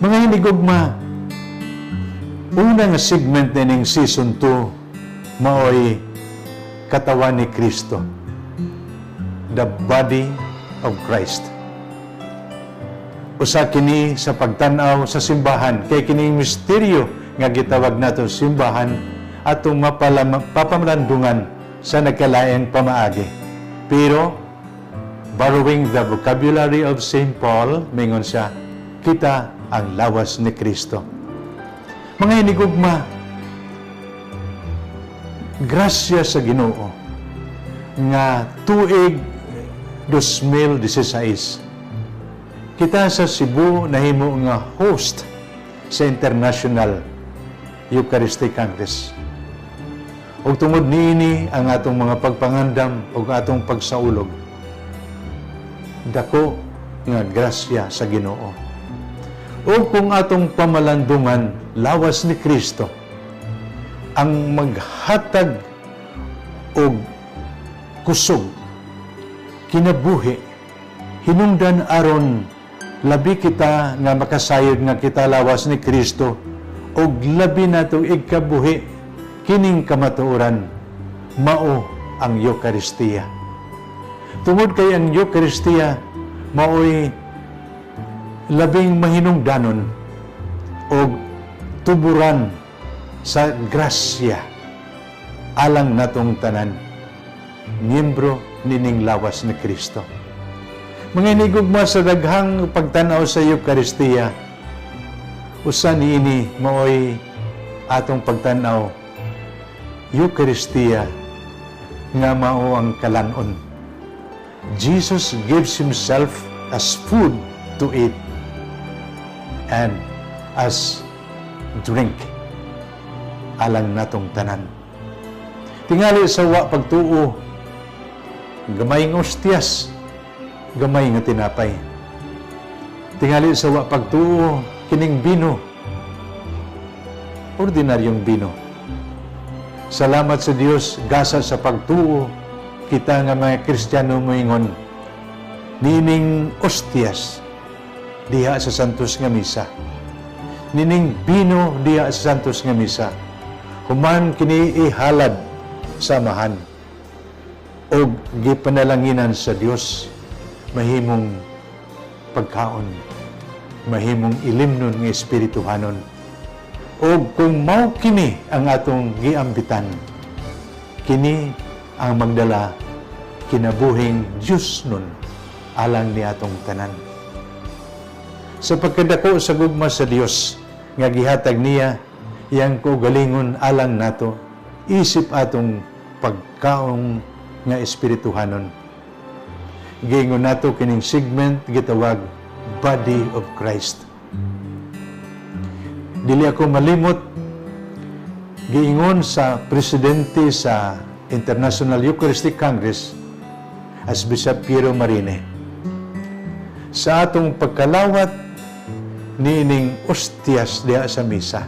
Mga hinigugma, una nga segment nining season 2 maoy katawan ni Kristo, the body of Christ. Usa kini sa pagtan-aw sa simbahan, kay kining misteryo nga gitawag nato simbahan atong papamalandungan sa nagkalaing pamaagi. Pero borrowing the vocabulary of St. Paul, mingon siya, kita ang lawas ni Kristo. Mga hinigugma, grasya sa Ginoo nga tuig 2016 kita sa Cebu nahimo nga host sa International Eucharistic Congress. Ug tungod niini ang atong mga pagpangandam ug atong pagsaulog, dako nga grasya sa Ginoo. O kung atong pamalandungan lawas ni Kristo ang maghatag og kusog, kinabuhi, hinungdan aron labi kita nga makasayod nga kita lawas ni Kristo og labi nato igkabuhi kining kamatuoran, mao ang Eukaristiya. Tungod kay ang Eukaristiya maoy labing mahinungdanon og tuburan sa grasya alang natong tanan, miyembro nining lawas ni Kristo. Mga hinigugma, sa daghang pagtan-aw sa Eukaristiya, usa niini maoy atong pagtan-aw Eukaristiya nga mao ang kalanon. Jesus gives himself as food to eat and as drink alang natong tanan. Tingali sa wa pagtuo, gamay nga ostyas, gamay nga tinapay. Tingali sa wa pagtuo, kining bino, ordinaryong bino. Salamat sa Dios, gasa sa pagtuo, kita nga mga Kristiyano moingon, nining ostyas diha sa Santos nga Misa, nining bino diha sa Santos nga Misa, human kini ihalad sa Amahan og gipanalanginan sa Dios, mahimong pagkaon, mahimong ilimnon nga espirituhanon. Og kung mao kini ang atong giambitan, kini ang magdala kinabuhing Dios nun alang ni atong tanan. Sa pagkadako sa gugma sa Dios nga gihatag niya iyang kaugalingon alang nato, isip atong pagkaong nga espirituhanon. Giingon nato kining segment gitawag Body of Christ. Dili ako malimot giingon sa presidente sa International Eucharistic Congress, as Bishop Piero Marine, sa atong pagkalawat niining ostyas diha sa misa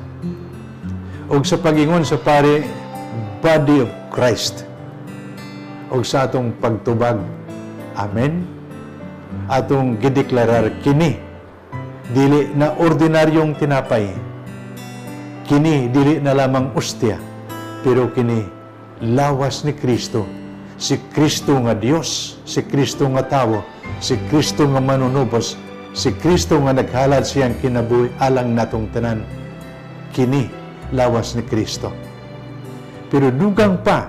ug sa pagingon sa pare, Body of Christ, ug sa atong pagtubag amen, atong gideklarar kini dili na ordinaryong tinapay, kini dili na lamang ostya, pero kini lawas ni Kristo, si Kristo nga Dios, si Kristo nga tawo, si Kristo nga manunubos, si Kristo nga naghalad siyang kinabuhi alang natong tanan. Kini lawas ni Kristo. Pero dugang pa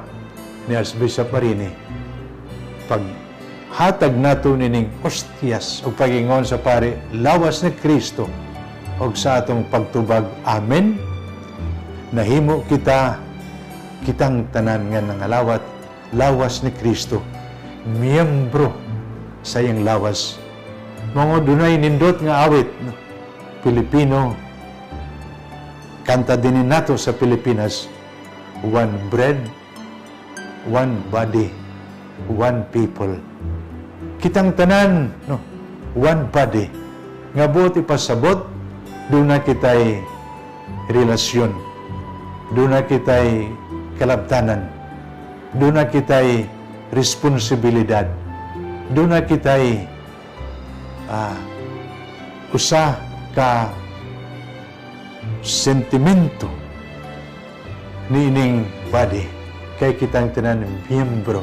ni Archbishop Marini, pag hatag nato nining ostyas o pagingon sa pare, lawas ni Kristo, og sa atong pagtubag amen, nahimo kita kitang tanan nga nangalawat lawas ni Kristo, miyembro sa iyang lawas. Mga dunay nindot nga awit, no? Pilipino, kanta din nato sa Pilipinas, "One bread, one body, one people." Kitang tanan, no, one body. Nga buot ipasabot, duna kita'y relasyon. Duna kita'y kalabtanan. Duna kita'y responsibilidad. Duna kita'y usa ka sentimento niining body kay kitang tanan miyembro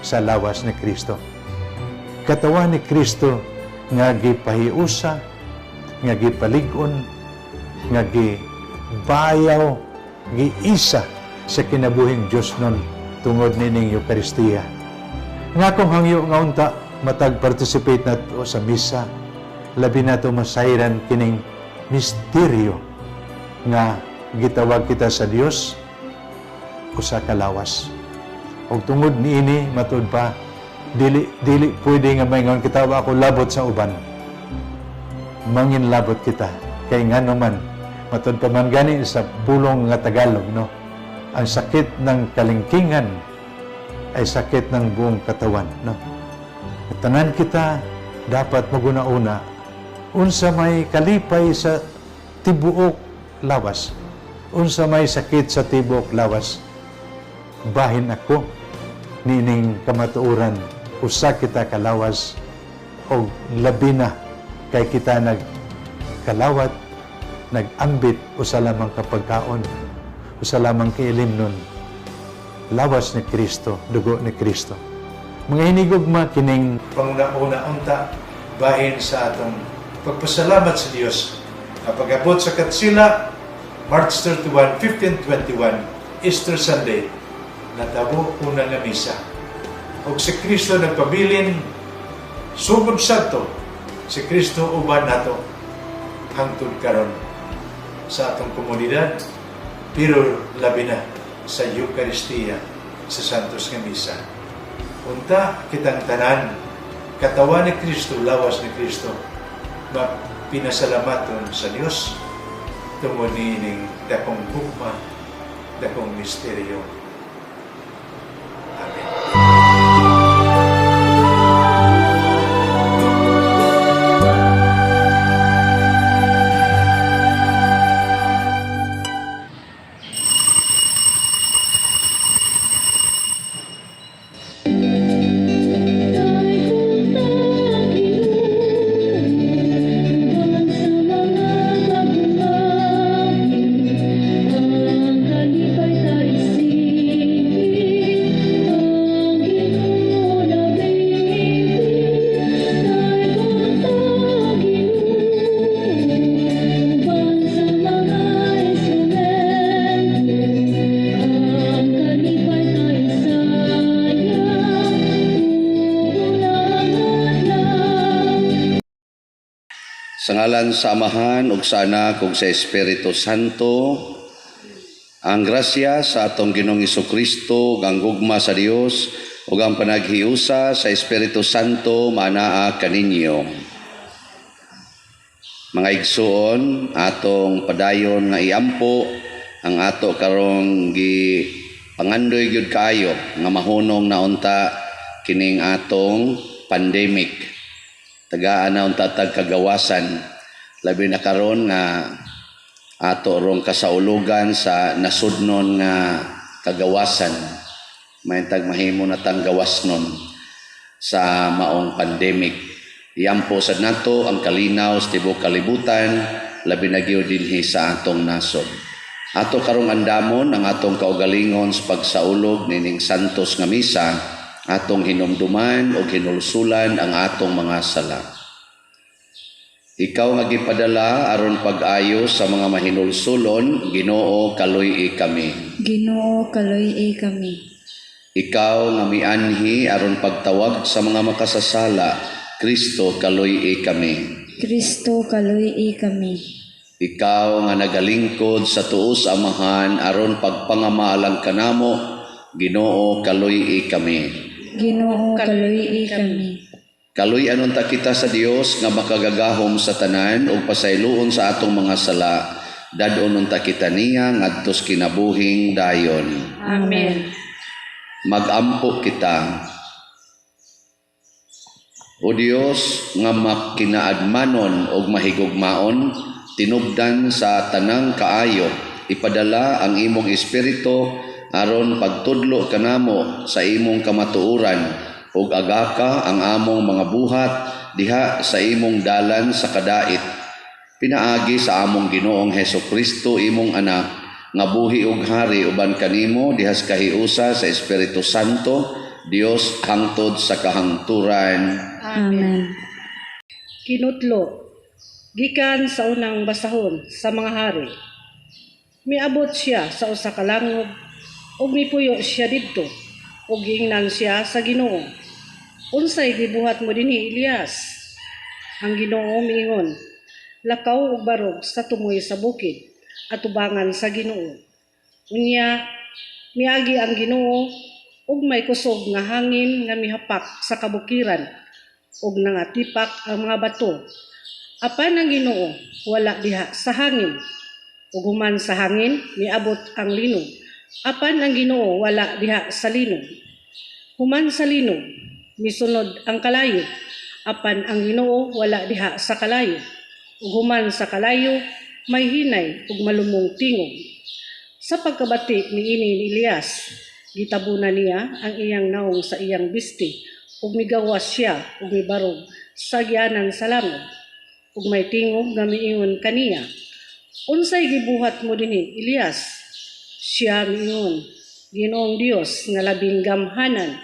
sa lawas ni Kristo. Katawan ni Kristo nga gipahiusa, nga gipalig-on, nga gibayaw, giisa sa kinabuhing Diyos nun tungod nining Eukaristiya. Nga akong hangyo nga unta matag participate nato sa misa, labi nato masayran kining misteryo nga gitawag kita sa Dios usa ka lawas. Og tungod niini, matud pa, dili dili pwede nga maingon kita, "Wa ako labot sa uban." Mangin labot kita kay ngano man, matud pa man gani sa pulong nga Tagalog, no, ang sakit ng kalingkingan ay sakit ng buong katawan, no? Tanan kita dapat maguna-una unsa may kalipay sa tibuok lawas, unsa may sakit sa tibuok lawas. Bahin ako nining kamatuoran, usa kita kalawas og labi na kay kita nagkalawat, nag-ambit usa lamang ka pagkaon, usa lamang ka ilimnon, lawas ni Kristo, dugo ni Kristo. Mga hinigugma, kining panguna-una unta bahin sa atong pagpasalamat sa Dios nga pag-abot sa Katsila, March 31, 1521, Easter Sunday, natabo una nga misa. Og si Kristo nagpabilin sugod sadto, si Kristo uban nato hangtod karon sa atong komunidad, pero labi na sa Eucharistia, sa Santos nga Misa. Unta kitang tanan, katawan ni Kristo, lawas ni Kristo, mapinasalamaton sa Dios tungod niining dakong gugma, dakong misteryo. Amen. Kay kung uban sa mga pagmamit, ang kalipay ta isipin, ang Ginoo nabibit. Kay kung uban sa mga instrumento, ang kalipay ta isaya, unang adlaw. Sa ngalan sa Amahan ug sa Anak ug sa Espiritu Santo, ang grasya sa atong Ginoong Kristo ug ang gugma sa Dios ug ang panaghiusa sa Espiritu Santo maanaa kaninyo. Mga igsuon, atong padayon nga iampo ang ato karong gi pangandoy gyud kaayo nga mahunong na unta kining atong pandemic. Tagaan na unta tag kagawasan, labi na karon nga ato rong kasaulugan sa nasudnon nga kagawasan. Maytag mahimo na tang gawasnon sa maong pandemic. Iampo sad nato ang kalinaw sa tibuok kalibutan, labi na gyud dinhi sa atong nasod. Ato karong andamon ang atong kaugalingon sa pagsaulog nining santos nga misa, atong hinumduman og hinulsulan ang atong mga sala. Ikaw nga gipadala aron pag-ayo sa mga mahinulsulon, Ginoo, kaluy-i kami. Ginoo, kaluy-i kami. Ikaw nga mianhi aron pagtawag sa mga makasasala, Kristo, kaluy-i kami. Kristo, kaluy-i kami. Ikaw nga nagalingkod sa tuo sa Amahan aron pagpangamaalang kanamo, Ginoo, kaluy-i kami. Ginoo, kaluy-i kami. Kaluy-an unta kita sa Dios nga makagagahom sa tanan ug pasayloon sa atong mga sala. Dad-on unta kita niya ngadto sa kinabuhing dayon. Amen. Magampo kita. O Dios nga makinaadmanon ug mahigugmaon, tinubdan sa tanang kaayo, ipadala ang imong espiritu aron pagtudlo kanamo sa imong kamatuoran ug agaka ang among mga buhat diha sa imong dalan sa kadait, pinaagi sa among Ginoong Heso Kristo, imong anak, nga buhi ug hari uban kanimo diha sa kahiusa sa Espiritu Santo, Dios, hangtod sa kahangturan. Amen. Kinutlo gikan sa unang basahon sa Mga Hari. Miabot siya sa usa ka langob ug mipuyo siya didto, ug giingnan siya sa Ginoo, "Unsay gibuhat mo dinhi, Elias?" Ang Ginoo miingon, "Lakaw ug barog sa tumoy sa bukid atubangan sa Ginoo." Unya miagi ang Ginoo ug may kusog nga hangin nga mihapak sa kabukiran ug nangatipak ang mga bato. Apan ang Ginoo wala diha sa hangin. Ug human sa hangin miabot ang linog. Apan ang Ginoo wala diha sa linog. Human sa linog misunod ang kalayo. Apan ang Ginoo wala diha sa kalayo. Ug human sa kalayo may hinay ug malumong tingog. Sa pagkabati niini ni Elias, gitabunan niya ang iyang nawong sa iyang bisti ug migawas siya ug mibarog sa agianan sa langob. Ug may tingog nga miingon kaniya, "Unsay gibuhat mo dinhi, Elias?" Siya miingon, "Ginoong Dios nga labing gamhanan,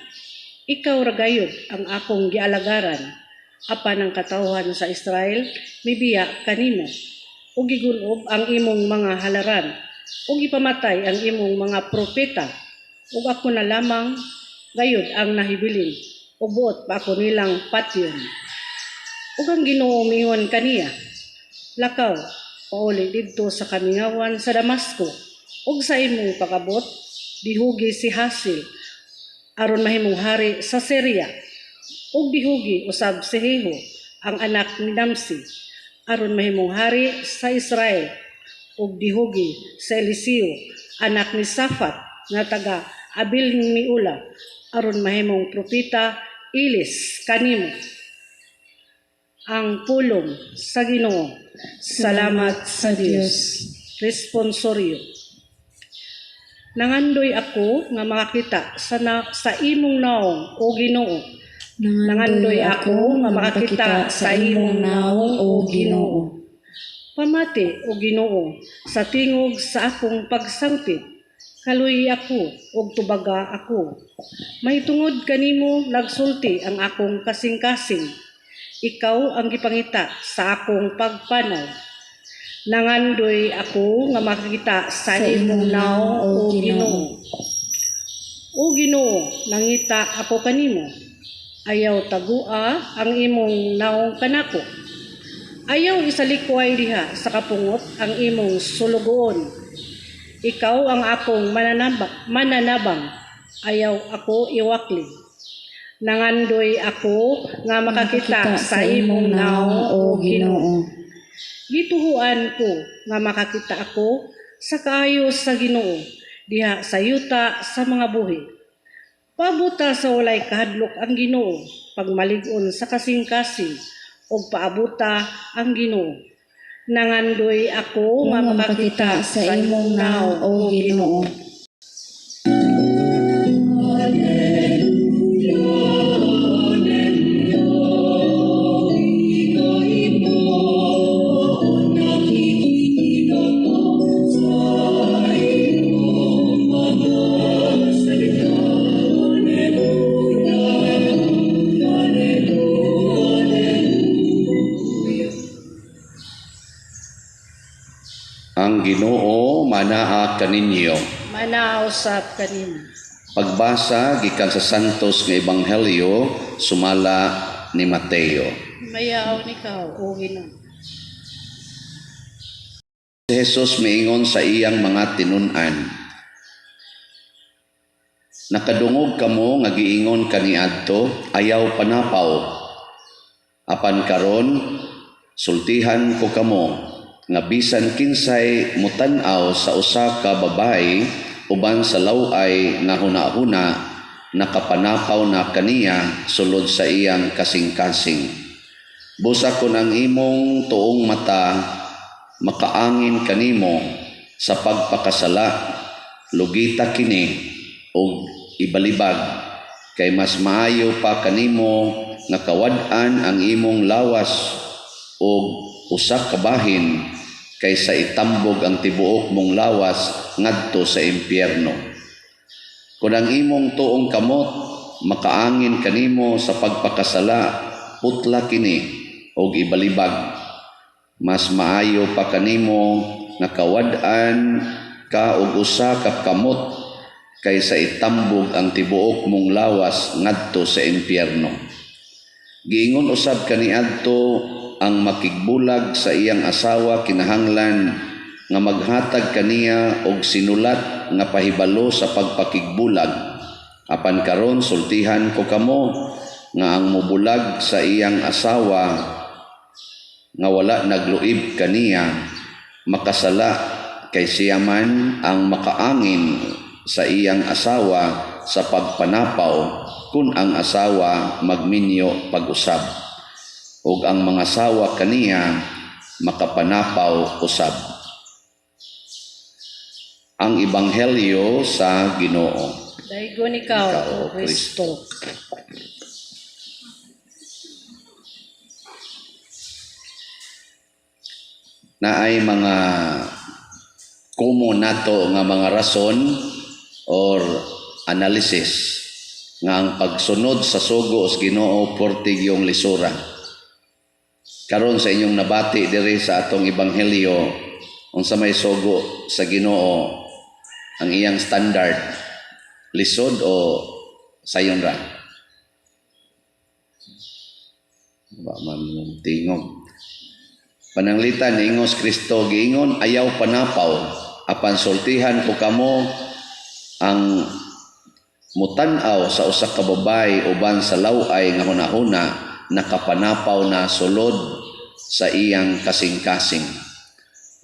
ikaw ra gayud ang akong gialagaran. Apan ang katawhan sa Israel mibiya kanimo ug gigunob ang imong mga halaran ug gipamatay ang imong mga propeta, ug ako na lamang gayud ang nahibilin ug buot pa ako nilang patyon." Ug ang Ginoo miingon kaniya, "Lakaw pauli didto sa kamingawan sa Damasco, ug sa imong pag-abot dihugi si Hazael aron mahimong hari sa Syria, ug dihugi usab si Jehu ang anak ni Namsi aron mahimong hari sa Israel, ug dihugi si Eliseo anak ni Safat nga taga Abil Mehola aron mahimong propeta ilis kanimo." Ang pulong sa Ginoo. Salamat sa Dios. Responsorio. Nangandoy ako nga makakita sa imong naong, o Ginoo. Nangandoy ako nga makakita sa imong naong, o Ginoo. Pamati, o Ginoo, sa tingog sa akong pagsangpit. Kaluy ako ug tubaga ako. Mahitungod kanimo nagsulti ang akong kasing-kasing. Ikaw ang gipangita sa akong pagpanaw. Nangandoy ako nga makakita sa imong naong, o Ginoo. O Ginoo, nangita ako kanimo. Ayaw tagua ang imong naong kanako. Ayaw isalikway diha sa kapungot ang imong sulugoon. Ikaw ang akong mananabang. Ayaw ako iwakli. Nangandoy ako nga makakita sa imong naong, o Ginoo. Gituhuan ko nga makakita ako sa kaayo sa Ginoo diha sa yuta sa mga buhi. Paabuta sa walay kahadlok ang Ginoo pagmalig-on sa kasing-kasing, ug paabuta ang Ginoo. Nangandoy ako nga Nga makakita sa imong naong, o Ginoo. Ang Ginoo manaa kaninyo. Manaa usab kanimo. Pagbasa gikan sa Santos nga Ebanghelyo sumala ni Mateo. Himayaon ikaw, o Ginoo. Si Jesus miingon sa iyang mga tinun-an, "Nakadungog kamo nga giingon kaniadto, 'Ayaw panapaw.' Apan karon sultihan ko kamo nga bisan kinsay mutan-aw sa usa ka babayi uban sa law-ay nga hunahuna, nakapanapaw na kaniya sulod sa iyang kasing-kasing. Busa kon ang imong tuong mata makaangin kanimo sa pagpakasala, lugita kini og ibalibag, kay mas maayo pa kanimo nga kawad-an ang imong lawas og usa ka bahin kaysa itambog ang tibuok mong lawas ngadto sa impyerno. Kung ang imong tuong kamot makaangin kanimo sa pagpakasala, putla kini og ibalibag. Mas maayo pa kanimo nga kawad-an ka og usa ka kamot kaysa itambog ang tibuok mong lawas ngadto sa impyerno. Giingon usab kaniadto, ang makigbulag sa iyang asawa kinahanglan nga maghatag kaniya og sinulat nga pahibalo sa pagpakigbulag. Apan karon sultihan ko kamo nga ang mobulag sa iyang asawa nga wala nagluib kaniya makasala, kay siya man ang makaangin sa iyang asawa sa pagpanapaw kung ang asawa magminyo pag-usab, ug ang mga asawa kaniya makapanapaw usab. Ang Ebanghelyo sa Ginoo. Daygon ikaw, Ikaw, O Kristo. Naay mga common nato nga mga rason or analysis nga ang pagsunod sa sugo sa Ginoo portig yung lisura. Karon sa inyong nabati diri sa atong ebanghelyo, unsa may sugo sa Ginoo ang iyang standard, lisod o sayon ra? Ba man mong tingog. Pananglitan ingos Kristo giingon ayaw panapaw, apan sultihan ko kamo ang mutan-aw sa usa ka babayi uban sa law-ay nga hunahuna nakapanapaw na sulod sa iyang kasing-kasing.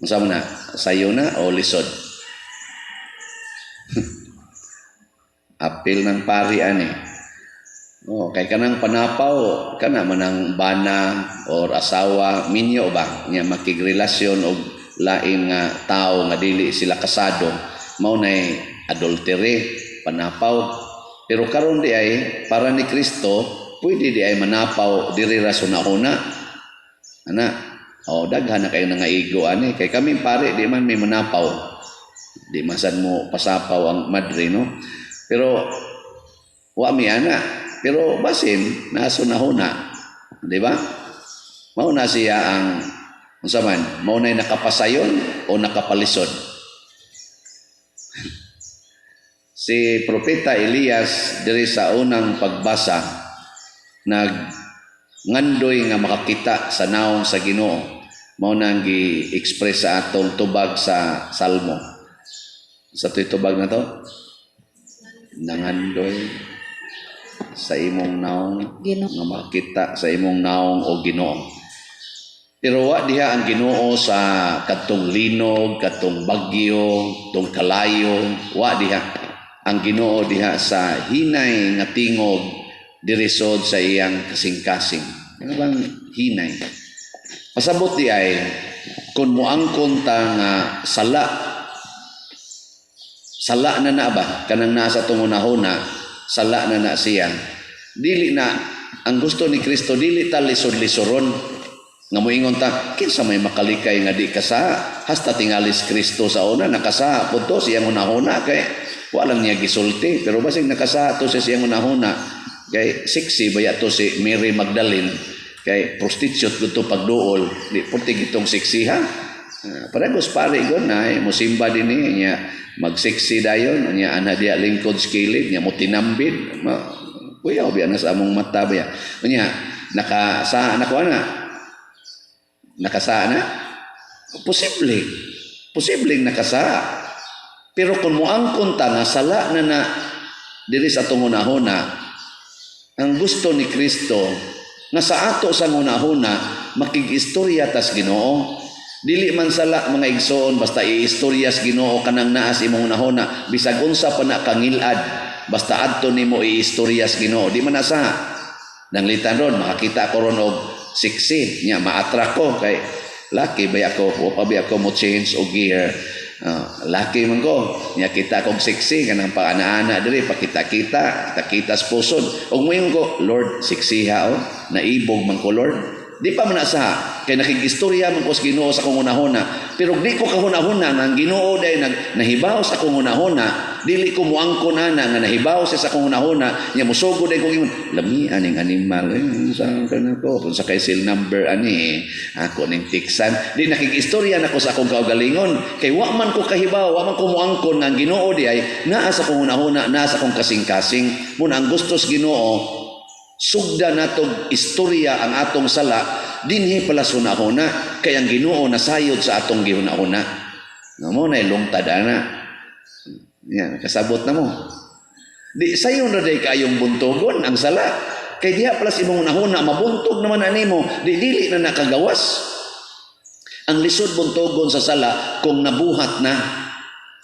Unsa man na? Sayo na o lisod? Apil ng pari ani. Oh, kay kanang panapaw kana man ang bana or asawa minyo ba nya makigrelasyon og lain nga tawo nga dili sila kasado, mao nay adultery, panapaw. Pero karon di ay para ni Kristo pwede di ay manapaw diri ra sunahuna. Ana, oh, daghan na kayo nangaigo ani kay kami pare di man may manapaw. Di masan mo pasapaw ang madre, no? Pero wa mi ana. Pero basin nasunahuna, di ba? Mao na siya ang unsa man, mao nay nakapasayon o nakapalisod. Si Propeta Elias diri sa unang pagbasa nag ngandoy nga makakita sa naong sa Ginoo. Mao nang gi-express sa atong tubag sa Salmo. Sa to'y tubag na to? Nangandoy sa imong naong, Ginoo. Nga makita sa imong naong o Ginoo. Pero wa diha ang Ginoo sa kadtong linog, kadtong bagyo, tong kalayo, wa diha. Ang Ginoo diha sa hinay nga tingog dirisod sa iyang kasing-kasing. Ano bang hinay? Pasabot di ay kung moangkon ta nga sala, sala na na ba kanang nasa tungunahuna, sala na na siya. Dili na ang gusto ni Kristo, dili ta lisod-lisoron nga moingon ta kinsa may makalikay nga di kasa, hasta tingalis Kristo sa una nakasa pud to siyang hunahuna kay wala niya gisulti, pero basig nakasa to siya siyang hunahuna kay sexy baya to si Mary Magdalene kay prostitute gud to pagduol, di purti gitong sexy ha. Parehas pare gon na musimba dinhi nya magseksi dayon nya ana diya lingkod sa kilid nya motinambid kuyaw biya na sa among mata biya nya nakasa na ko ana nakasa na posible posibleng nakasa, pero kung moangkon ta nga sala na na diri sa atong hunahuna, ang gusto ni Kristo Nga sa ato sa hunahuna makig-istorya tas Ginoo. Dili man sala, mga igsoon, basta iistorya sa Ginoo kanang naa sa imong hunahuna, bisag unsa pa na kangilad, basta adto nimo iistorya sa Ginoo, di man asa. Nanglitan ron makakita ko ron og sexy nya, ma-attract ko kay laki ba ako, wa pa ba ako mo change og gear. Laki man ko nya, kita kog sexy kanang paana-ana diri, pakita-kita, kita-kita sa pusod ug moingon ko, "Lord, sexy ha, oh, naibog man ko, Lord." Di pa man na sa kay nakig-istorya man ko sa Ginoo sa akong hunahuna, pero di ko kahuna-huna nga ang Ginoo day nag nahibaw sa akong hunahuna. Dili ko muangkon ana nga nahibaw siya sa akong hunahuna nya musugod day ko ingon, "Lami aning animal eh, sa kana ko kung sa kay cell number ani ako ning tiksan." Di nakig-istorya nako sa akong kaugalingon kay wa man ko kahibaw, wa man ko muangkon nga ang Ginoo di ay naa sa akong hunahuna, naa sa akong kasing-kasing. Muna ang gusto sa Ginoo, sugda natog istorya ang atong sala dinhi pala sa hunahuna, kay ang Ginoo nasayod sa atong gihunahuna. Nga mo na lungtad ana. Yan, kasabot na mo. Di sayon ra day kaayong buntogon ang sala. Kay diha pala sa imong hunahuna mabuntog naman ani mo, di dili na nakagawas. Ang lisod buntogon sa sala kung nabuhat na.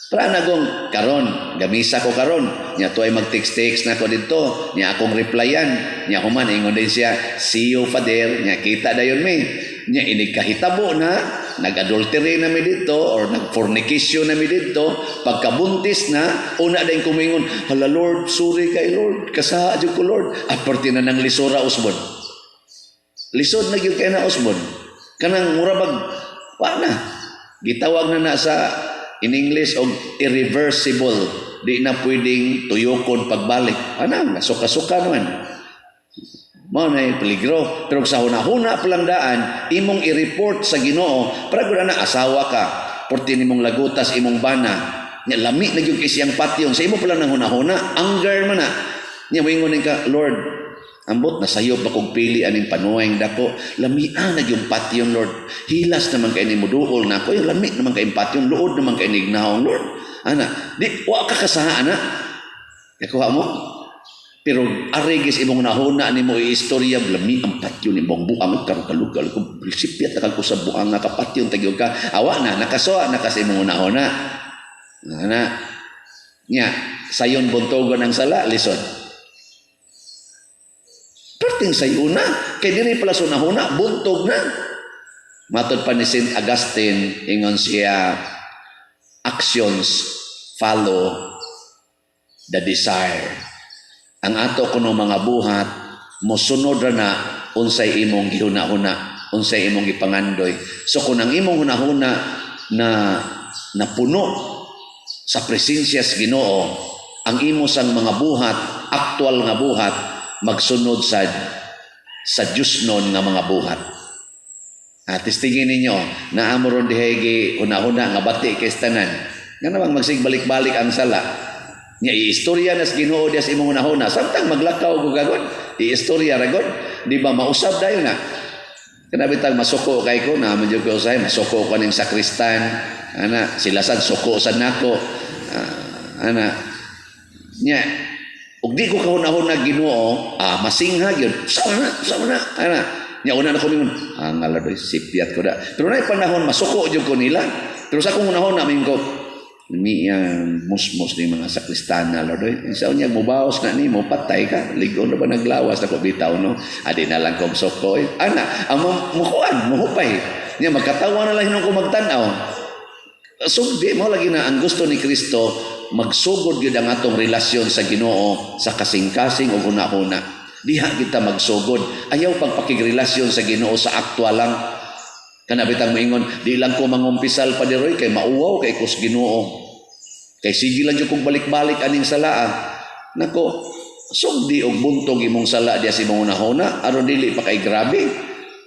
Para na kung karon, gamisa ko karon, nya to ay mag-text-text na ko dito, nya akong replyan, nya human ingon din siya, "See you, Father," nya kita dayon mi. Nya inig kahitabo na, nag-adultery na mi dito or nag-fornication na mi dito, pagkabuntis na, una din kumingon, "Hala Lord, sorry kay Lord, kasaha jud ko, Lord." Aparte na nang lisora usbon. Lisod na gyud kay na usbon. Kanang mura bag wa na. Gitawag na na sa in English og irreversible. Di na pwedeng tuyokon pagbalik. Ana, nasuka-suka naman. Mao na yung peligro. Pero sa hunahuna palang daan, imong i-report sa Ginoo, para gud na asawa ka, porti nimong lagutas imong bana, nya lami na gyud kay siyang patyon sa imo pala nang hunahuna, anger man na. Nya moingon ka, "Lord, ambot nasayop pa kog pili aning panuweng dako. Lamia na gyud patyon, Lord. Hilas naman kay nimo duol na ako. Yung lami naman kay patyon, luod naman kay nignahong, Lord." Ana, di wa ka kasaha ana. Nakuha mo? Pero arigis imong nahuna nimo istorya, "Lami ang patyon ni mong buang karon kalugal ko sipyat na ko sa buang nga kapatyon tagyo ka." Awa na nakasoa na kasi imong hunahuna. Ana nya sayon buntogon ang sala, lisod. Perting sayuna kay diri pala sa hunahuna buntog na. Matod pa ni Saint Augustine, ingon siya, "Actions follow the desire." Ang ato kuno mga buhat mosunod ra na unsay imong gihuna-huna, unsay imong gipangandoy. So kung ang imong hunahuna na napuno sa presensya sa Ginoo, ang imo sang mga buhat, aktual nga buhat, magsunod sa Diyosnon nga mga buhat. At testingin ninyo, naa mo ron dihay gi hunahuna nga bati kay tanan. Nga namang magsig balik-balik ang sala. Nya iistorya na sa Ginoo diya sa imong hunahuna samtang maglakaw ko gagod, iistorya ra gud, di ba mausab dayon na. Kana bitang masuko kay ko na man jud ko usahay masuko ko ning sakristan, ana sila sad suko sad nako. Ana nya ug di ko kahuna-huna Ginoo, masingha gyud. Sa na, ana. Nya una na ko mingon, "Ah, ngala doy sipyat ko da." Pero nay panahon masuko jud ko nila. Pero sa akong hunahuna mingon ko, "Mi musmos ni mga sakristana, Lord oy. Sa unya mubaos na nimo, patay ka. Ligon na ba naglawas na ko bitaw no. Adi na lang kong suko. Ana, ang mukuan, muhupay. Nya magkatawa na lang hinon ko magtan-aw. Sugdi mo lagi na ang gusto ni Kristo, magsugod gyud ang atong relasyon sa Ginoo sa kasing-kasing ug hunahuna. Diha kita magsugod. Ayaw pagpakigrelasyon sa Ginoo sa aktwal lang. Kana bitang moingon, "Di lang ko mangumpisal pa diroy kay mauwaw kay kus Ginoo. Kay sige lang jud kong balik-balik aning sala." Nako, sugdi og buntog imong sala diha sa imong hunahuna aron dili pa kay grabe.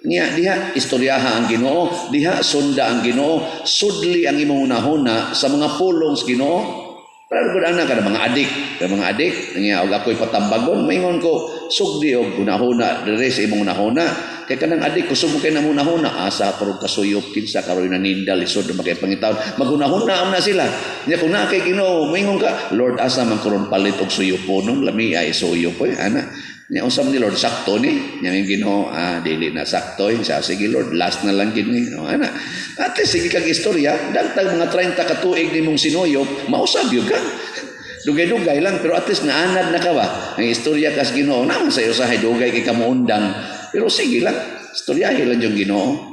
Nya diha istoryaha ang Ginoo, diha sunda ang Ginoo, sudli ang imong hunahuna sa mga pulong sa Ginoo. Pero gud ana kada mga adik, kada mga adik, nya og ako'y patambagon, maingon ko, sugdi og hunahuna dire sa imong hunahuna. Kay kanang adik kusog mo kay nang hunahuna, asa karon kasuyop, kinsa karon naninda, lisod na makay pangitaon. Maghunahuna na sila. Nya kung naa kay Ginoo, maingon ka, "Lord, asa man karon palit og suyuponon, lami ay suyop oy, ana." Nya unsa man ni, Lord, sakto ni? Nya yung Ginoo, ah, dili na sakto eh. Sa sige, Lord, last na lang gid ni. No, ana. At least sige kag istorya, dagtag mga 30 ka tuig nimong sinuyop, mausab yun ka. Dugay-dugay lang, pero at least naanad na ka ba? Ang istorya kas Ginoo, naman sa usahay dugay kay kamuundang. Pero sige lang, istoryahe lang yung Ginoo.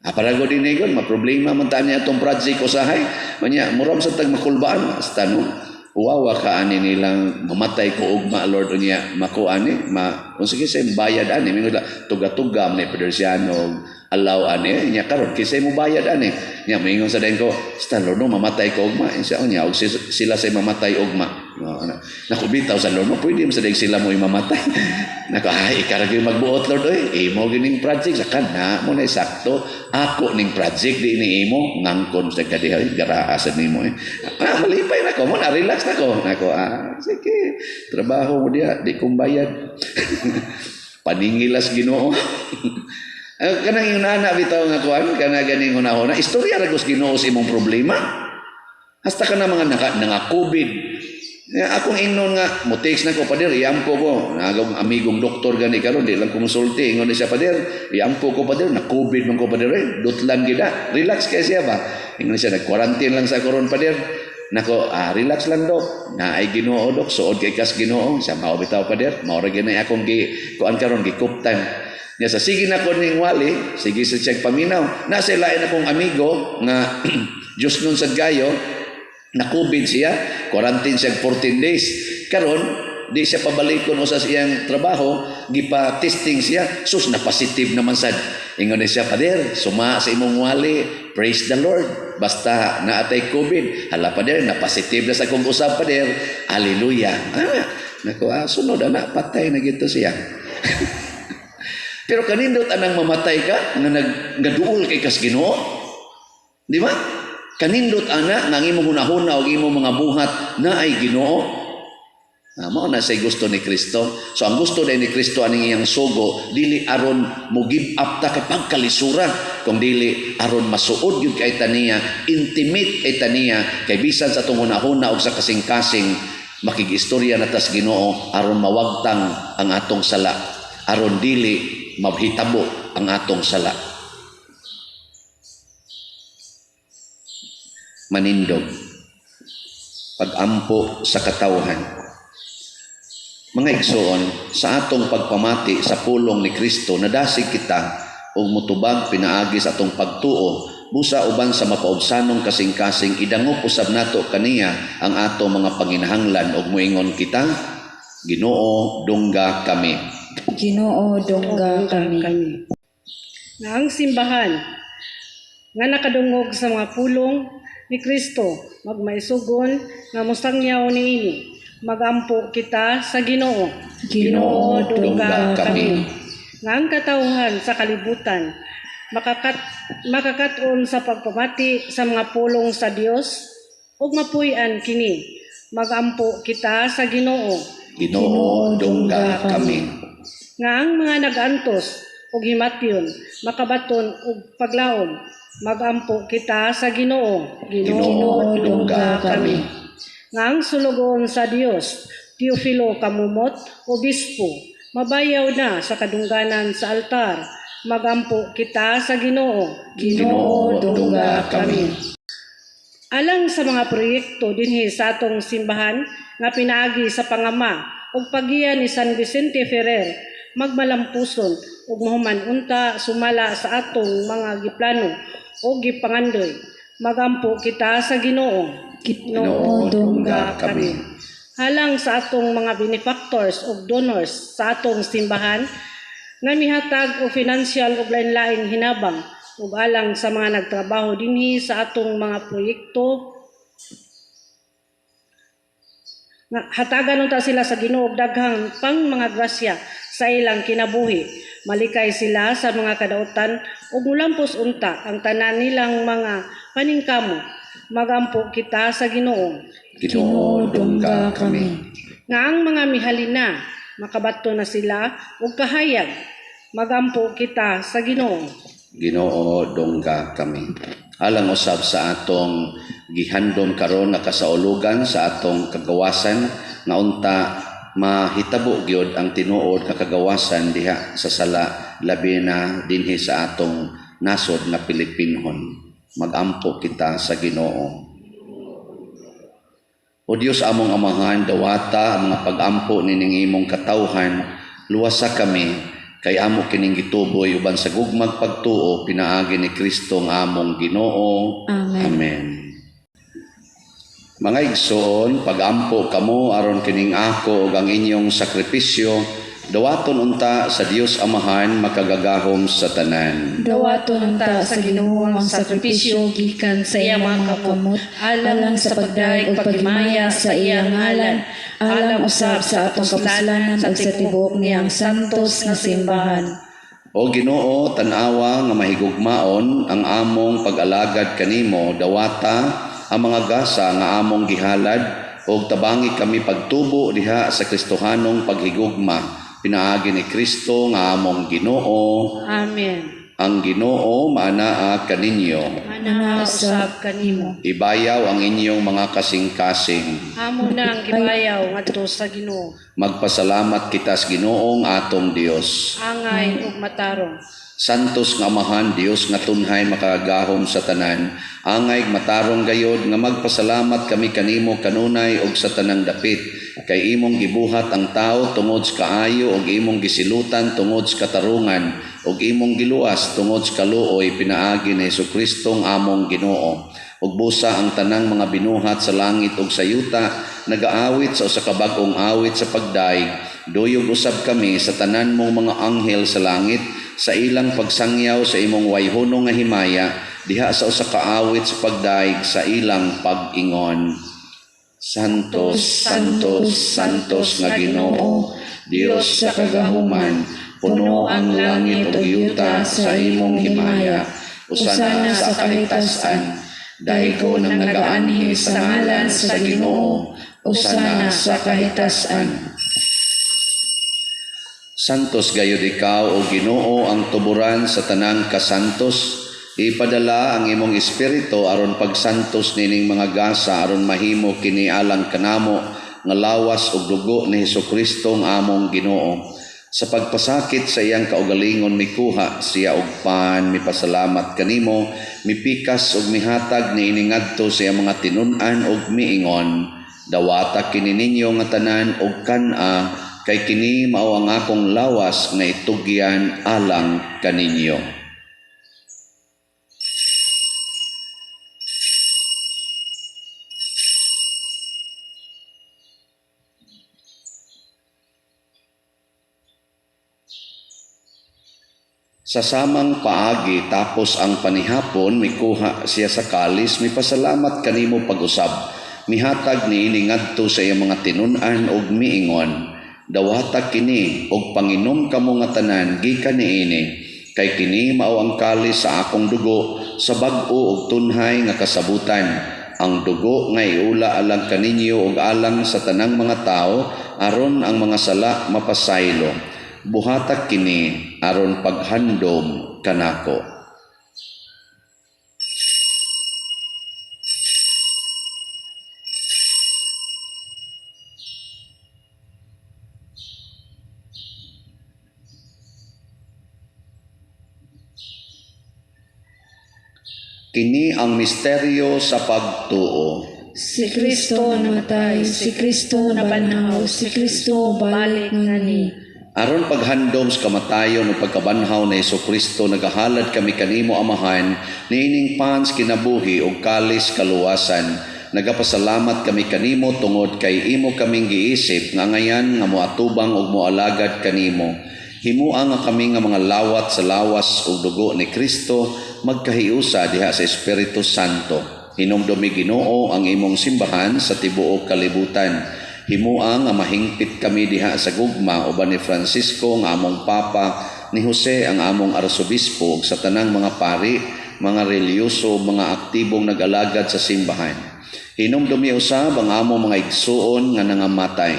Ah, para ko din gon, maproblema man ta niya atong project usahay. Manya, muram sa tag makulbaan, hasta no. Uwawa ka ani nilang mamatay ko ugma, Lord, unya mako ani ma kung sige sa bayad ani mingon tuga-tuga man ni Pedersiano alaw ani nya karon kisay mo bayad ani nya moingon sa dayon ko sta, Lord, no, mamatay ko ugma siya unya og sila say mamatay ugma, no, ana nako bitaw sa Lord, no, pwede mo sa dayon sila mo mamatay. Nako, ay, ikaw ra gyud magbuot, Lord, oy, imo gining project sa kana mo na sakto ako ning project di ni imo ngangkon sa kadiha garaa sa nimo eh. Ah, malipay na ko mo na, relax na ko. Nako, ah, sige, trabaho mo diha, di kong bayad, paningilas Ginoo. Ah, kanang yung nana bitaw nga kuan kana ganing hunahuna, istorya ra gud Ginoo sa imong problema, hasta ka na mga naka, nga COVID. Ya, akong ingnon nga mo text na ko, "Pader, iampo ko." Nagong amigong doktor gani karon, di lang konsulti, ingon ni siya, "Pader, iampo ko, pader, na COVID man ko, pader, eh dutlan gida." Relax kay siya ba. Ingon siya, "Nag-quarantine lang sa karon, pader." Nako, ah, relax lang, dok, na ay Ginoo, dok, suod kay kas Ginoo. Siya, mao bitaw, pader, mao ra gyud akong gi kuan karon, gi time niya sa sige na ko ning wali, sige sa siyang paminaw. Nasa lain akong amigo nga Diyos nun sa gayo, na COVID siya, quarantine siya 14 days. Karon, di siya pabalikon o sa iyang trabaho, gipa-testing siya, sus, na positive naman sad. Ingon ni siya, "Pader, suma sa imong wali, praise the Lord. Basta naatay COVID, hala, pader, na positive na sa kong usab, pader, hallelujah." Ah, nako, ah, sunod, anak, patay na gito siya. Pero kanindot anang mamatay ka, nga nag, nga duol kay kas Ginoo. Di ba? Kanindot ana nga ang imong hunahuna o imong mga buhat na ay Ginoo. Ah, mao na say gusto ni Kristo. So ang gusto din ni Kristo aning iyang sugo dili aron mo give up ta kay pagkalisura, kung dili aron masuod gyud kay taniya, intimate kay taniya, kay bisan sa atong hunahuna og sa kasing-kasing makig-istorya na tas Ginoo aron mawagtang ang atong sala, aron dili mabhitabo ang atong sala. Manindog, pagampo sa katawhan. Mga igsoon, sa atong pagpamati sa pulong ni Kristo, nadasig kita og mutubag pinaagi sa atong pagtuo, busa uban sa mapaubsanong kasing-kasing idangop usab nato kaniya ang atong mga panginahanglan ug moingon kita, Ginoo, dungga kami. Ginoo, dungga kami. Nga ang simbahan nga nakadungog sa mga pulong ni Kristo magmaisugon nga mosangyaw niini. Magampo kita sa Ginoo. Ginoo, dungga kami. Nga ang katawhan sa kalibutan makakat-on sa pagpamati sa mga pulong sa Dios ug mapuy-an kini. Magampo kita sa Ginoo. Ginoo, dungga kami. Nga ang mga nag-antos ug himatyon makabaton og paglaom. Magampo kita sa Ginoo. Ginoo, dungga kami. Nga ang sulugoon sa Dios Teofilo Camomot, Obispo, mabayaw na sa kadungganan sa altar. Magampo kita sa Ginoo. Ginoo, dungga kami. Alang sa mga proyekto dinhi sa atong simbahan nga pinaagi sa pangama ug paggiya ni San Vicente Ferrer magmalampuson ug mahuman unta sumala sa atong mga giplano o gipangandoy. Magampo kita sa Ginoo. Ginoo, dungga kami. Halang sa atong mga benefactors ug donors sa atong simbahan nga mihatag og financial ug lain-laing hinabang ug alang sa mga nagtrabaho dinhi sa atong mga proyekto nga hatagan unta sila sa Ginoo og daghang pang mga grasya sa ilang kinabuhi. Malikay sila sa mga kadautan ug mulampos unta ang tanan nilang mga paningkamo. Magampo kita sa Ginoo. Ginoo, dungga kami. Nga ang mga mihalina makabato na sila ug kahayag. Magampo kita sa Ginoo. Ginoo, dungga kami. Alang usab sa atong gihandom karon nga kasaulugan sa atong kagawasan nga unta mahitabo gyud ang tinuod nga kagawasan diha sa sala, labi na dinhi sa atong nasod nga Pilipinhon. Magampo kita sa Ginoo. O Dios among Amahan, dawata ang mga pagampo nining imong katawhan, luwasa kami kay amo kining gituboy uban sa gugmag pagtuo pinaagi ni Kristo nga among Ginoo. Amen. Amen. Mga igsoon, pagampo kamo aron kining ako ug ang inyong sakripisyo dawaton unta sa Dios Amahan makagagahom sa tanan. Dawaton unta sa Ginoo ang sakripisyo gikan sa iyang mga kamot alang sa pagdayeg ug paghimaya sa iyang ngalan, alang usab sa atong kapuslanan ug sa tibuok niyang santos nga simbahan. O Ginoo, tan-awa nga mahigugmaon ang among pag-alagad kanimo, dawata ang mga gasa nga among gihalad ug tabangi kami pagtubo diha sa Kristohanong paghigugma pinaagi ni Kristo nga among Ginoo. Amen. Ang Ginoo maanaa kaninyo. Anaa usab kanimo. Ibayaw ang inyong mga kasing-kasing. Amo na ang gibayaw ngadto sa Ginoo. Magpasalamat kita sa Ginoong atong Dios. Angay ug matarong. Santos nga Amahan, Dios nga tunhay makagagahom sa tanan, angay matarong gayod nga magpasalamat kami kanimo kanunay og sa tanang dapit, kay imong gibuhat ang tao tungod sa kaayo og imong gisilutan tungod sa katarungan og imong giluwas tungod sa kaluoy pinaagi ni Hesukristo nga among Ginoo. Ug busa ang tanang mga binuhat sa langit ug sa yuta nagaawit sa usa ka bag-ong awit sa pagdaig. Duyog usab kami sa tanan mong mga anghel sa langit sa ilang pagsangyaw sa imong wayhono nga himaya diha sa usa ka awit sa pagdaig sa ilang pag-ingon. Santos, Santos, Santos nga Ginoo, Dios sa kagahuman, puno ang langit ug yuta sa imong himaya. Usana sa kahitasan, daigo ng nagaanhi sa ngalan sa Ginoo, usana sa kahitasan. Santos gayud ikaw o Ginoo ang tuburan sa tanang kasantos. Ipadala ang imong espiritu aron pagsantos nining mga gasa aron mahimo kini alang kanamo nga lawas ug dugo ni Hesukristo nga among Ginoo. Sa pagpasakit sa iyang kaugalingon mikuha siya og pan, mipasalamat kanimo, mipikas ug mihatag niini ngadto sa iyang mga tinun-an ug miingon, dawata kini ninyo nga tanan og kan-a, kay kini mao ang akong lawas nga itugyan alang kaninyo. Sa samang paagi tapos ang panihapon, mikuha siya sa kalis, mipasalamat kanimo pag-usab, mihatag niini ngadto sa iyang mga tinun-an ug miingon, dawata kini og panginom kamo nga tanan gikan niini, kay kini mao ang kalis sa akong dugo sa bag-o ug tunhay nga kasabutan, ang dugo nga iula alang kaninyo ug alang sa tanang mga tawo aron ang mga sala mapasaylo. Buhata kini aron paghandom kanako. Kini ang misteryo sa pagtuo. Si Kristo namatay, si Kristo nabanhaw, si Kristo balik nganhi. Aron paghandom sa kamatayon ug pagkabanhaw ni Hesukristo, nagahalad kami kanimo Amahan niining pans kinabuhi ug kalis kaluwasan. Nagapasalamat kami kanimo tungod kay imo kaming giisip nga ngayan nga moatubang ug moalagad kanimo. Himua nga kami nga mga lawat sa lawas ug dugo ni Kristo magkahiusa diha sa Espiritu Santo. Hinumdumi Ginoo ang imong simbahan sa tibuok kalibutan. Himua nga mahingpit kami diha sa gugma uban ni Francisco nga among Papa, ni Jose ang among Arsobispo ug sa tanang mga pari, mga relihiyoso, mga aktibong nag-alagad sa simbahan. Hinumdumi usab ang among mga igsuon nga nangamatay.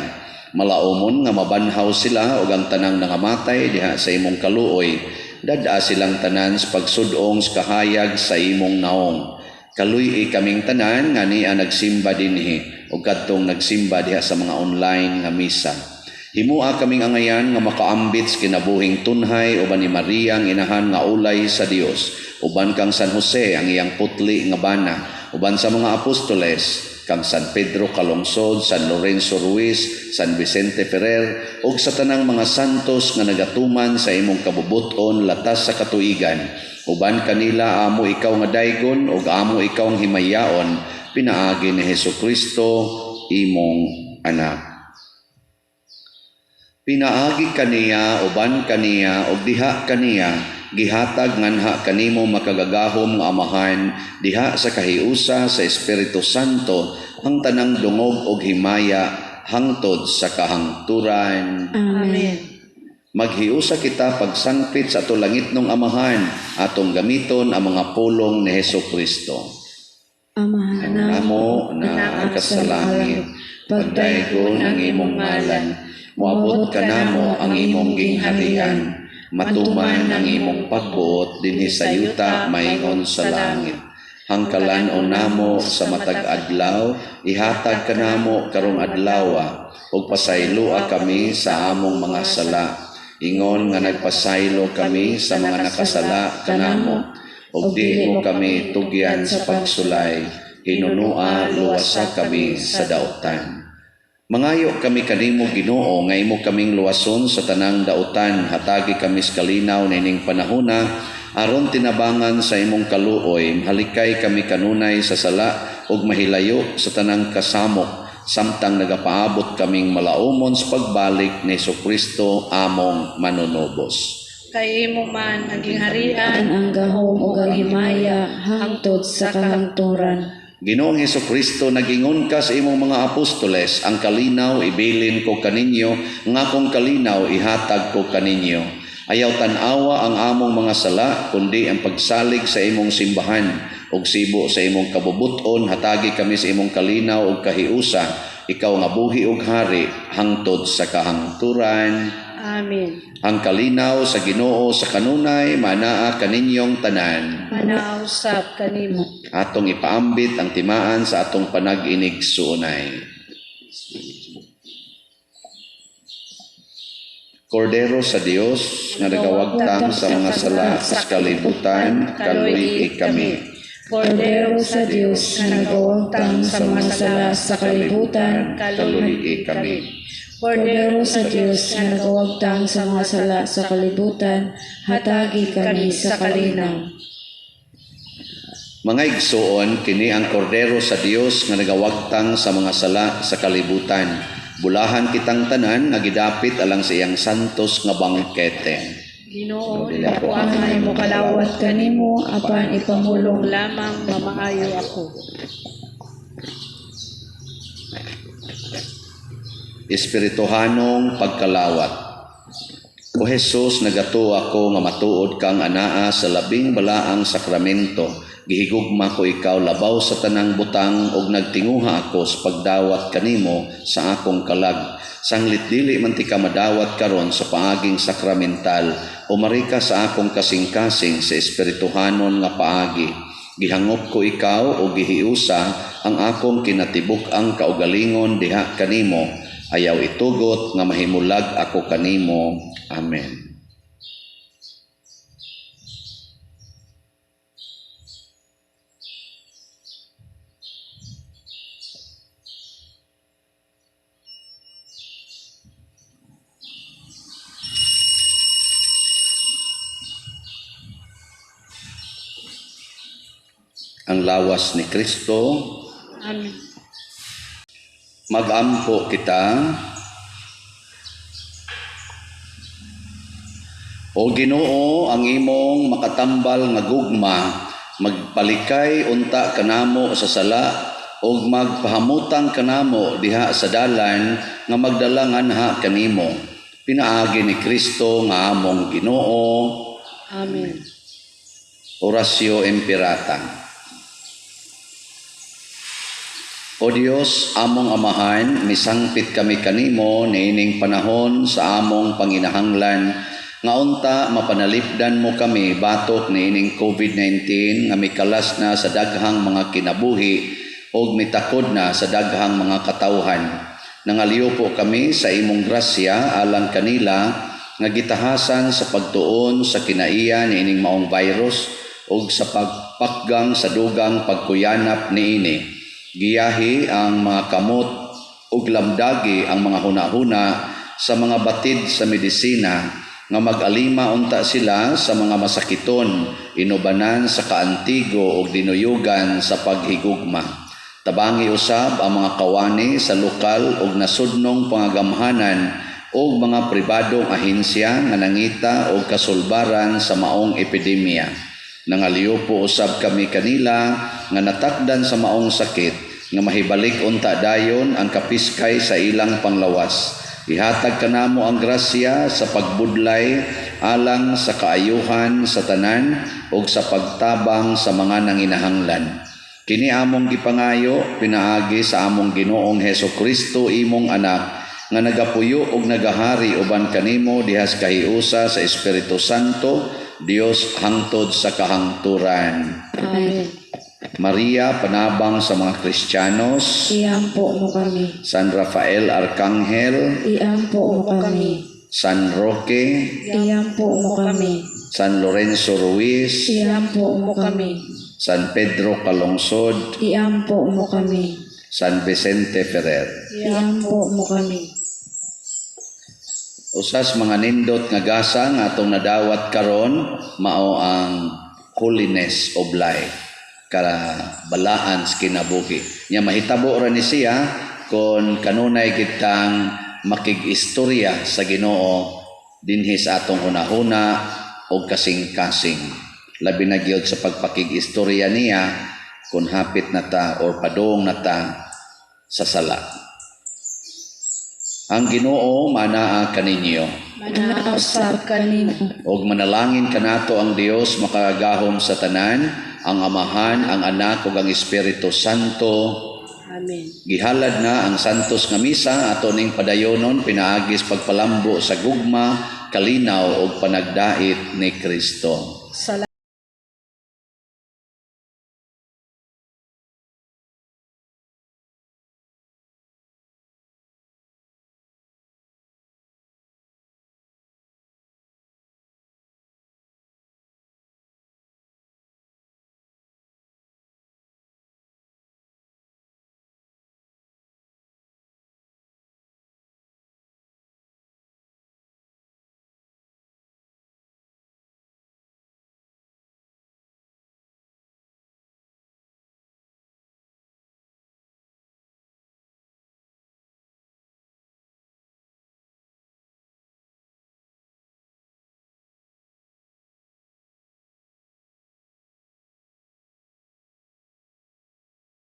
Malaumon nga mabanhaw sila ug ang tanang nangamatay diha sa imong kaluoy. Dad-a silang tanan sa pagsudong sa kahayag sa imong naong. Kaluy-i kaming tanan nga niya nagsimba dinhi ug kadtong nagsimba diha sa mga online nga misa. Himua kaming angayan nga makaambit sa kinabuhing tunhay uban ni Maria ang inahan nga ulay sa Dios, uban kang San Jose ang iyang putli nga bana, uban sa mga apostoles kang San Pedro Calungsod, San Lorenzo Ruiz, San Vicente Ferrer ug sa tanang mga santos nga nagatuman sa imong kabubut-on latas sa katuigan. Uban kanila amo ikaw nga daygon ug amo ikaw ang himayaon pinaagi ni Hesukristo imong anak. Pinaagi kaniya, uban kaniya, ug diha kaniya, gihatag nganha kanimo makagagahom nga Amahan, diha sa kahiusa sa Espiritu Santo, ang tanang dungog ug himaya hangtod sa kahangturan. Amen. Maghiusa kita pagsangpit sa ato langitnong Amahan, atong gamiton ang mga pulong ni Hesukristo. Amahan Namo na ka sa langit, pagdaygon ang imong ngalan, moabot kanamo ang imong gingharian, matuman ang imong pagbuot dinhi sa yuta maingon sa langit. Hangkalan-on namo sa matag adlaw, ihatag kanamo karong adlawa, ug pasayloa kami sa among mga sala, ingon nga nagpasaylo kami sa mga nakasala kanamo, ug di mo kami tugyan sa pagsulay, hinunua luwasa kami sa dautan. Mangayo kami kanimo Ginoo nga imo kaming luwason sa tanang dautan, hatagi kami sa kalinaw niining panahona aron tinabangan sa imong kaluoy, mahalikay kami kanunay sa sala ug mahilayo sa tanang kasamok samtang nagapaabot kaming malaumon sa pagbalik ni Hesukristo among manunubos. Kay imo man ang gingharian, Ang gahom ug ang himaya hangtod sa kahangturan. Ginoong Hesukristo, nagingon ka sa imong mga apostoles, ang kalinaw ibilin ko kaninyo, nga akong kalinaw ihatag ko kaninyo. Ayaw tan-awa ang among mga sala, kundi ang pagsalig sa imong simbahan, ug sibo sa imong kabubuton, hatagi kami sa imong kalinaw ug kahiusa, ikaw nga buhi ug hari, hangtod sa kahangturan. Amen. Ang kalinaw sa Ginoo sa kanunay, manaa kaninyong tanan. Manaw usab kanimo. Atong ipaambit ang timaan sa atong panag-inig suunay. Kordero sa Dios nga nagawagtang sa mga sala sa kalibutan, kaluy kami. Kordero sa Dios nga nagawagtang sa mga sala sa kalibutan, kaluy kami. Kordero sa Dios nga nagawagtang sa mga sala sa kalibutan, hatagi kami sa kalinaw. Mga igsoon, kini ang kordero sa Dios nga nagawagtang sa mga sala sa kalibutan. Bulahan kitang tanan nga gidapit alang sa iyang santos nga bangkete. Ginoo, dili ako angay Angay mo kalawat kanimo apan ipamulong lamang mamaayo ako. Espirituhanong pagkalawat. O Jesus, nagatuo ako nga matuod kang anaa sa labing balaang sakramento. Gihigugma ko ikaw labaw sa tanang butang ug nagtinguha ako sa pagdawat kanimo sa akong kalag. Sanglit dili man ti ka madawat karon sa paaging sakramental, umari ka sa akong kasing-kasing sa espirituhanon nga paagi. Gihangop ko ikaw o gihiusa ang akong kinatibuk-ang kaugalingon diha kanimo. Ayaw itugot nga mahimulag ako kanimo. Amen. Ang lawas ni Kristo. Amen. Magampo kita. O Ginoo, ang imong makatambal nga gugma, magpalikay unta kanamo sa sala ug magpahamutang kanamo diha sa dalan nga magdala nganha kanimo. Pinaagi ni Kristo nga among Ginoo. Amen. Oratio Imperata. O Dios, among Amahan, misangpit kami kanimo niining panahon sa among panginahanglan nga unta mapanalipdan mo kami batok niining COVID-19 nga mikalas na sa daghang mga kinabuhi og mitakod na sa daghang mga katawhan. Nangaliw kami sa imong grasya alang kanila nga gitahasan sa pagtuon sa kinaiya niining maong virus ug sa pagpakgang sa dugang pagkuyanap niini. Giyahi ang mga kamot ug lamdagi ang mga hunahuna sa mga batid sa medisina nga mag-alima unta sila sa mga masakiton, inubanan sa kaantigo ug dinuyugan sa paghigugma. Tabangi usab ang mga kawani sa lokal ug nasudnong pangagamhanan ug mga pribadong ahensya nga nangita og kasulbaran sa maong epidemya. Nangaliw usab kami kanila nga natakdan sa maong sakit nga mahibalik unta dayon ang kapiskay sa ilang panglawas. Ihatag kanamo ang grasya sa pagbudlay alang sa kaayuhan sa tanan ug sa pagtabang sa mga nanginahanglan. Kini among gipangayo pinaagi sa among Ginoong Heso Kristo, imong Anak, nga nagapuyo ug nagahari uban kanimo dihas kahiusa sa Espiritu Santo, Dios, hangtod sa kahangturan. Amen. Maria, panabang sa mga Kristiyanos, Iampo mo kami. San Rafael Arcangel, Iampo mo kami. San Roque, Iampo mo kami. San Lorenzo Ruiz, Iampo mo kami. San Pedro Calungsod, Iampo mo kami. San Vicente Ferrer. Iampo mo kami. Usas mga nindot nga gasa nga atong nadawat karon mao ang holiness of life, kabalaan sa kinabuhi. Nya mahitabo ra ni siya kon kanunay kitang makig-istorya sa Ginoo dinhi sa atong hunahuna o kasing-kasing. Labi na gyud sa pagpakig-istorya niya kung hapit na ta or padung na ta sa sala. Ang Ginoo manaa kaninyo. Manaa usab kanimo. Og manalangin kanato ang Dios makagagahom sa tanan, ang Amahan, ang Anak ug ang Espiritu Santo. Amen. Gihalad na ang santos nga misa, ato ning padayonon pinaagi sa pagpalambo sa gugma, kalinaw ug panagdait ni Kristo. Salamat.